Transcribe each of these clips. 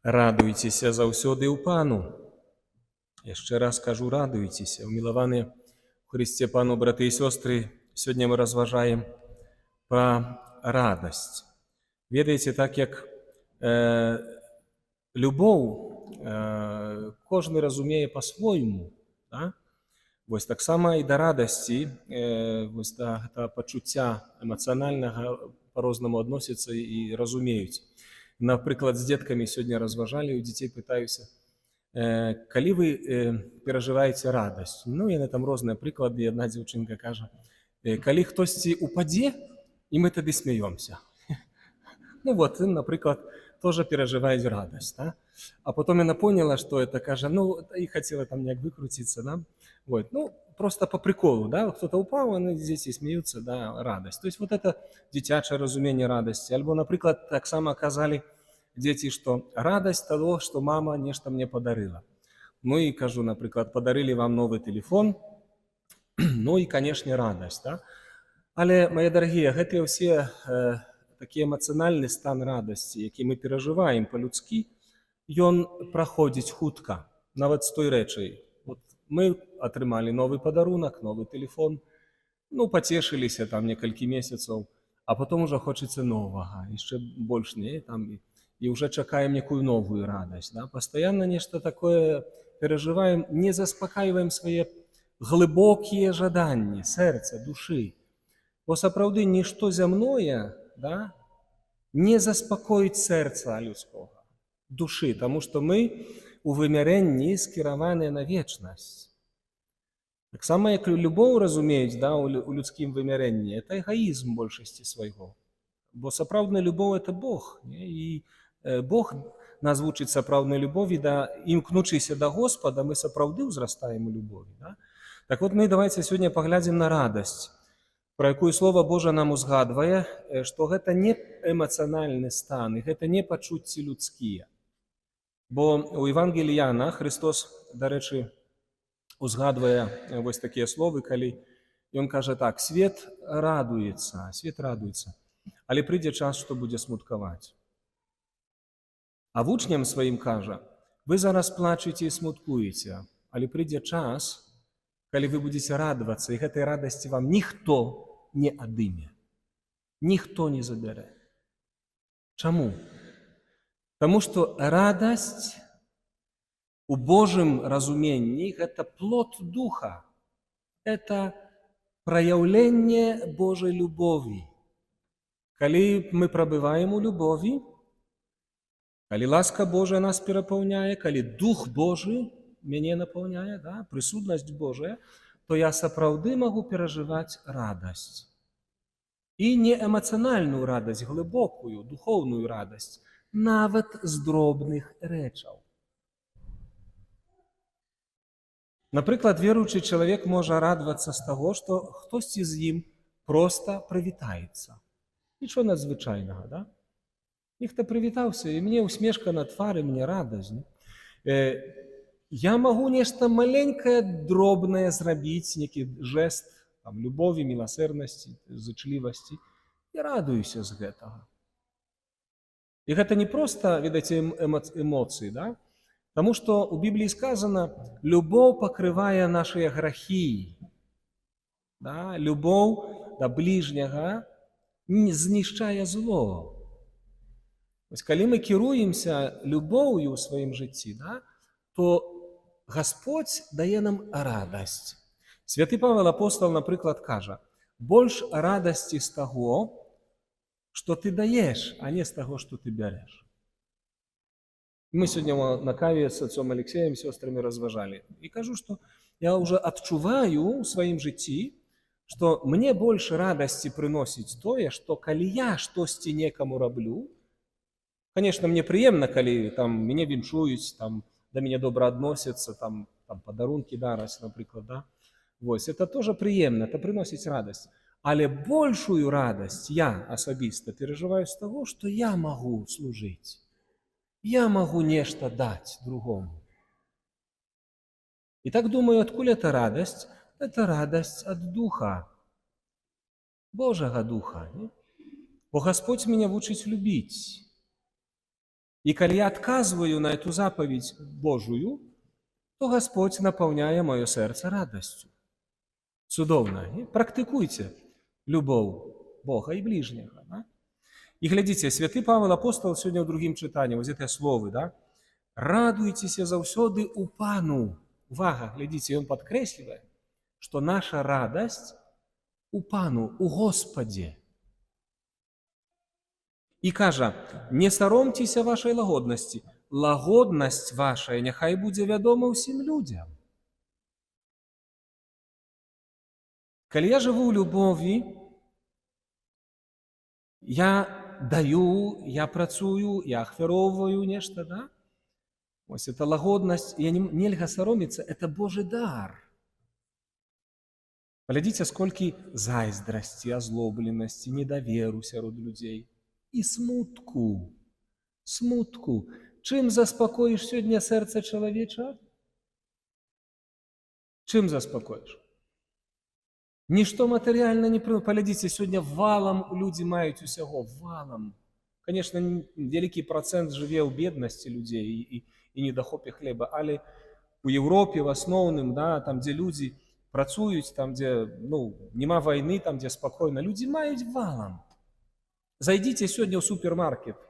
Радуйцеся заўсёды ў Пану. Яшчэ раз кажу: радуйцеся. Умілаваныя ў Хрысце Пану браты і сёстры, сёння мы разважаем пра радасць. Ведаеце, так як любоў кожны разумее па-свойму, да? Вось таксама і да радасці, вось да гэтага пачуцця эмацыянальнага па-рознаму адносяцца і разумеюць. Напрыклад, з дзеткамі сёння разважалі, у дзяцей пытаюся: калі вы перажываеце радасць? Ну, яны там розныя прыклады, адна дзяўчынка кажа: калі хтосьці упадзе, і мы тады смяёмся. Ну вот, напрыклад, тоже перажываюць радасць, да? А потом яна поняла, что это, кажа, ну, и хотела там неяк выкрутиться, да? Вот, ну, просто по приколу, да, кто-то упал, они, дети, смеются, да, радость. То есть вот это дзіцячае разуменне радасці. Альбо, напрыклад, таксама казалі дзеці, што радасць того, што мама нешта мне падарыла. Ну і кажу, напрыклад, падарылі вам новы телефон, ну і, конечно, радасць, да? Але, мае дарагія, гэтыя ўсе такі эмацыянальны стан радасці, які мы перажываем па-людскі, ён праходзіць хутка, нават з той рэчай. Вот мы атрымалі новы падарунак, новы телефон, ну, пацешыліся там некалькі месяцаў, а потом уже хочацца новага, яшчэ больш, не, там, і уже чакаем некую новую радасць. Да? Пастаянна нешта такое перажываем, не заспакайваем свае глыбокія жаданні сэрца, душы. Бо сапраўды нішто зямное, да, не заспакоіць сэрца людскога, душы, таму што мы у вымярэнні скіраваныя на вечнасць. Таксама як любоў разумеюць, да, у людскім вымярэнні, это эгоізм большасці свайго. Бо сапраўдная любоў — это Бог. Не? І Бог нас вучыць сапраўднай любові, да, імкнучыся да Господа, мы сапраўды ўзрастаем у любові. Да? Так вот, мы давайте сёння паглядзім на радасць, пра якую Слова Божа нам узгадвае, што гэта не эмацыянальны стан, і гэта не пачуцці людскія. Бо ў Евангеліі Яна Христос, дарэчы, узгадвае вось такія словы, калі ён кажа так: «Свет радуецца, свет радуецца, але прыйдзе час, што будзе смуткаваць». А вучням сваім кажа: «Вы зараз плачаце і смуткуеце, але прыйдзе час, калі вы будзеце радавацца, і гэтай радасці вам ніхто не адыме, ніхто не забярэ». Чаму? Таму што радасць у Божым разуменні — гэта плод Духа, это праяўленне Божай любові. Калі мы прабываем у любові, калі ласка Божая нас перапаўняе, калі Дух Божы мяне напаўняе, да, прысутнасць Божая, то я сапраўды магу перажываць радасць. І не эмацыянальную радасць, глыбокую, духоўную радасць, нават з дробных рэчаў. Напрыклад, веруючы чалавек можа радавацца з таго, што хтосьці з ім проста прывітаецца. Нічого надзвычайнага, да? Нехта прывітаўся, і мне усмешка на твары, мне радасць. Не? Я магу нешта маленькае, дробнае зрабіць, некі жэст там, любові, міласэрнасці, зычлівасці, і радуюся з гэтага. І гэта не проста, ведаеце, эмоцыі, да? Таму што ў Бібліі сказана: любоў пакрывае нашыя грахі. Да? Любоў да бліжняга знішчае зло. Вось калі мы кіруемся любоўю ў сваім жыцці, да, то Господь дае нам радасць. Святы Павел апостол, напрыклад, кажа: «Больш радасці з таго, што ты даеш, а не з таго, што ты бярэш». Мы сёння на каве з отцом Алексеем, сёстрамі разважалі. І кажу, што я ўжо адчуваю ў сваім жыцці, што мне больш радасці прыносіць тое, што калі я штосьці некаму раблю, конечно, мне прыемна, калі там мяне віншуюць, там да мяне добра адносяцца, там падарункі дараць, напрыклад, да? Вось, это тоже прыемна, это прыносіць радасць. Але большую радасць я асабіста перажываю з таго, што я магу служыць. Я магу нешта даць другому. І так думаю, адкуль эта радасць? Это радасць ад Духа, Божага Духа. Не? Бо Господь меня вучыць любіць. І калі я адказваю на эту запаведь Божую, то Господь напаўняе маё сэрца радасцю. Цудоўна, не? Практыкуйце любоў Бога і бліжняга. Да? І глядзіце, святы Павел апостол сёння ў другім чытанні, вось гэтыя словы, да? «Радуйцеся заўсёды у Пану». Увага, глядзіце, ён падкрэслівае, што наша радасць у Пану, у Господе. І кажа: «Не саромцеся вашай лагоднасці. Лагоднасць вашая няхай будзе вядома ўсім людзям». Калі я жыву ў любові, я даю, я працую, я ахвяроўваю нешта, да? Вось это лагоднасць, я не, нельга саромецца, это Божы дар. Паглядзіце, сколькі зайздрасці, азлобленасці, недаверу сярод людзей і смутку. Смутку. Чым заспакоіш сёння сэрца чалавеча? Чым заспакоіш? Нішто матэрыяльна не пры... Паглядзіце, сёння валам людзі маюць усяго, валам. Конечно, вялікі працэнт жыве ў беднасці людзей і недахопе хлеба, але у Еўропе в асноўным, да, там, дзе людзі працуюць, там, дзе, ну, няма вайны, там, дзе спакойна, людзі маюць валам. Зайдзіце сёння ў супермаркет.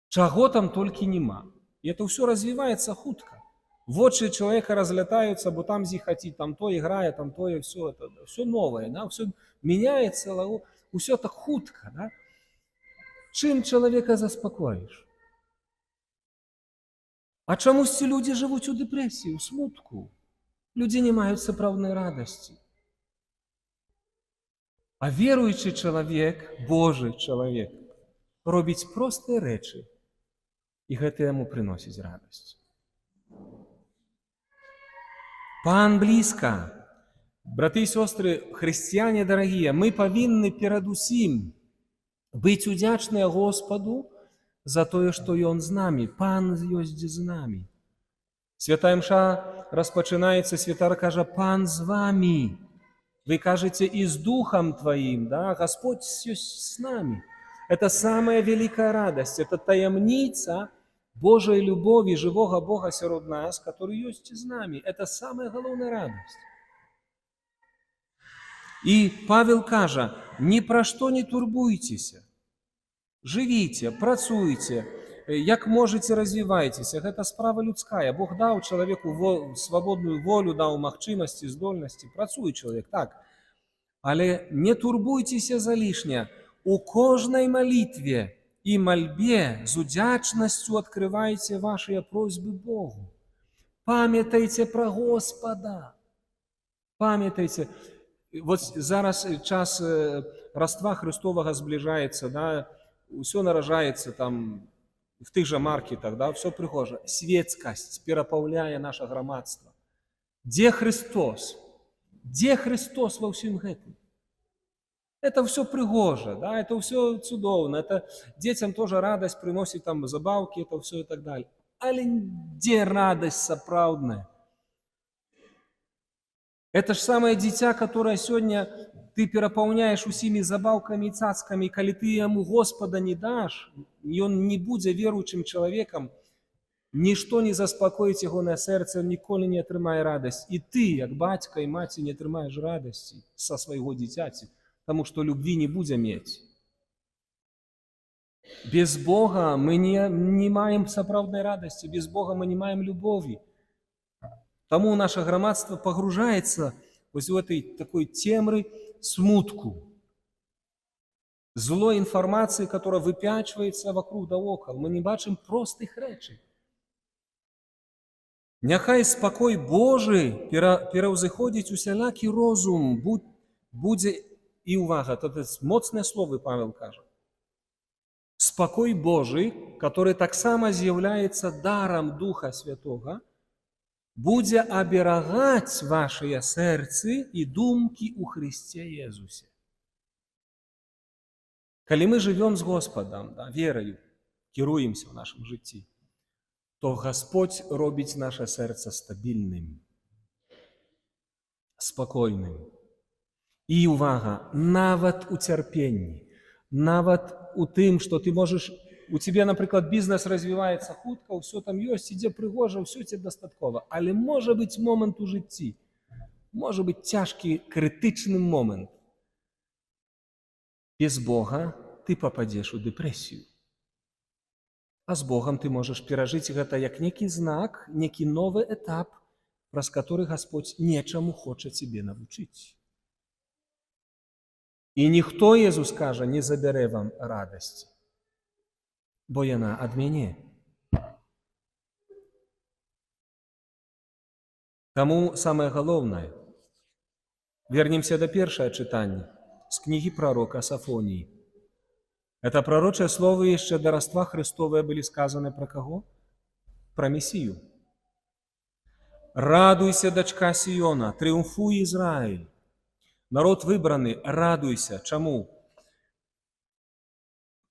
Чаго там толькі няма. І это ўсё развіваецца хутка. Вочы чалавека разлятаюцца, бо там зіхаціць, там то іграе, там тое, всё это, всё новае, да? Всё меняется, усё так хутка. Да? Чым чалавека заспакоіш? А чамусьці людзі жывуць у дэпрэсіі, у смутку. Людзі не маюць сапраўднай радасці. А веруючы чалавек, Божы чалавек, робіць простыя рэчы, і гэта яму прыносіць радасць. Пан блізка. Браты і сёстры, хрысціяне дарагія, мы павінны перадусім быць удзячныя Господу за тое, што Ён з намі. Пан ёсць з намі. Святая Імша распачынаецца, святар кажа: «Пан з вамі». Вы кажаце: «І з духам тваім», да? Господь ёсць з намі. Это самая великая радость, это таямніца Божай любові, жывога Бога сярод нас, который ёсць з намі. Это самая галоўная радасць. І Павел кажа: «Ні пра што не турбуйцеся. Жывіце, працуйце, як можаце, развівайцеся. Гэта справа людская. Бог даў чалавеку свабодную волю, даў магчымасці, здольнасці. Працуе чалавек, так. Але не турбуйцеся залішне. У кожнай малітве і мальбе з удзячнасцю адкрывайце вашыя просьбы Богу. Памятайце пра Господа». Памятайце. Вот зараз час Раства Христовага збліжаецца, да, ўсё наражаецца там в тых жа маркетах, да, всё прыгожа. Светскасць перапаўняе наша грамадства. Дзе Христос? Дзе Христос ва ўсім гэтым? Это всё прыгожа, да, это всё цудоўна, это детям тоже радость приносит, там забаўкі, это всё и так далее. Але дзе радасць сапраўдная? Это ж самае дзіця, которое сёння ты перапаўняеш усімі забаўкамі і цацкамі, калі ты яму Господа не даш, ён не будзе веруючым чалавекам, нішто не заспакоіць ягонае сэрца, ён ніколі не атрымае радасць. І ты, як бацька і маці, не атрымаеш радасці са свайго дзіцяці, таму што любві не будзе мець. Без Бога мы не маем сапраўднай радасці, без Бога мы не маем любові. Таму наше грамадства пагружаецца вось у этой такой цемры смутку, злой інфармацыі, которая выпячваецца вокруг да вокал. Мы не бачым простых рэчай. Няхай спакой Божы пераўзыходзіць усялякі розум, будзе, і увага, то моцныя словы Павел кажа. Спакой Божы, который таксама з'яўляецца дарам Духа Святога, будзе аберагаць вашыя сэрцы і думкі ў Хрысце Езусе. Калі мы жывём з Господам, да, вераю, кіруемся ў нашым жыцці, то Господь робіць наше сэрца стабільным, спакойным. І увага, нават у цярпенні, нават у тым, што ты можаш У цябе, напрыклад, бізнес развіваецца хутка, ўсё там ёсць, ідзе прыгожа, ўсё табе дастаткова. Але можа быць момант у жыцці, можа быць цяжкі, крытычны момант. Без Бога ты пападзеш у дэпрэсію. А з Богам ты можаш перажыць гэта як некі знак, некі новы этап, праз который Господь нечаму хоча цябе навучыць. І ніхто, Езус кажа, не забярэ вам радасці, бо яна ад мяне. Таму самае галоўнае, вернемся да першага чытання з кнігі прарока Сафоніі. Это пророчыя словы яшчэ да Раства Хрыстовыя былі сказаны пра каго? Пра Месію. «Радуйся, дачка Сіёна, трыумфуй, Ізраіль. Народ выбраны, радуйся». Чаму?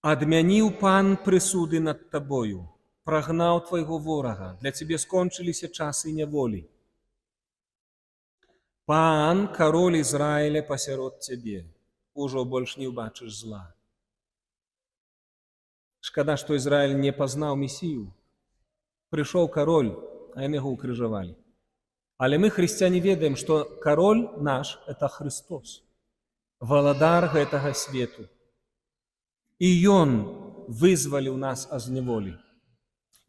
«Адмяніў Пан прысуды над табою, прагнаў твайго ворага, для цябе скончыліся часы няволі. Пан, кароль Ізраіля, пасярод цябе, ужо больш не ўбачыш зла». Шкада, што Ізраіль не пазнаў Месію. Прыйшоў кароль, а яны яго ўкрыжавалі. Але мы, хрысціяне, ведаем, што кароль наш – это Хрыстос, валадар гэтага свету. І Ён вызваліў нас з няволі.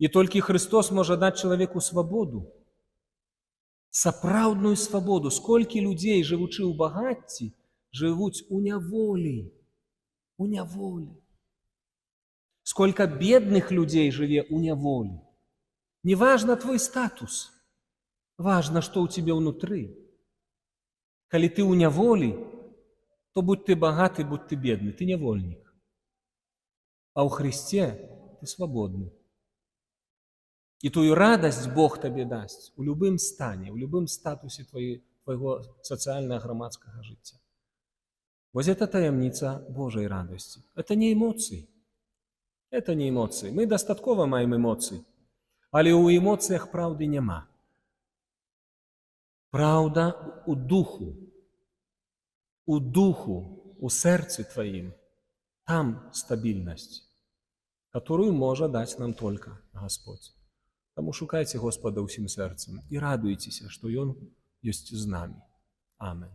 І толькі Хрыстос можа даць чалавеку свабоду, сапраўдную свабоду. Сколькі людзей, жывучы ў багацці, жывуць у няволі, у няволі. Сколько бедных людзей жыве ў няволі. Не важно твой статус, важно, что у тебя внутри. Калі ты ў няволі, то будь ты богаты, будь ты бедны, ты нявольнік. А ў Хрысце ты свабодны. І тую радасць Бог табе дасць у любым стане, у любым статусе твайго сацыяльна-грамадскага жыцця. Вось это таямніца Божай радасці. Это не эмоцыі. Это не эмоцыі. Мы дастаткова маем эмоцый. Але ў эмоцыях праўды няма. Праўда у духу. У духу, у сэрцы тваім. Там стабільнасць, которую можа даць нам только Господь. Таму шукайце Господа ўсім сэрцам і радуйцеся, што Ён ёсць з намі. Амен.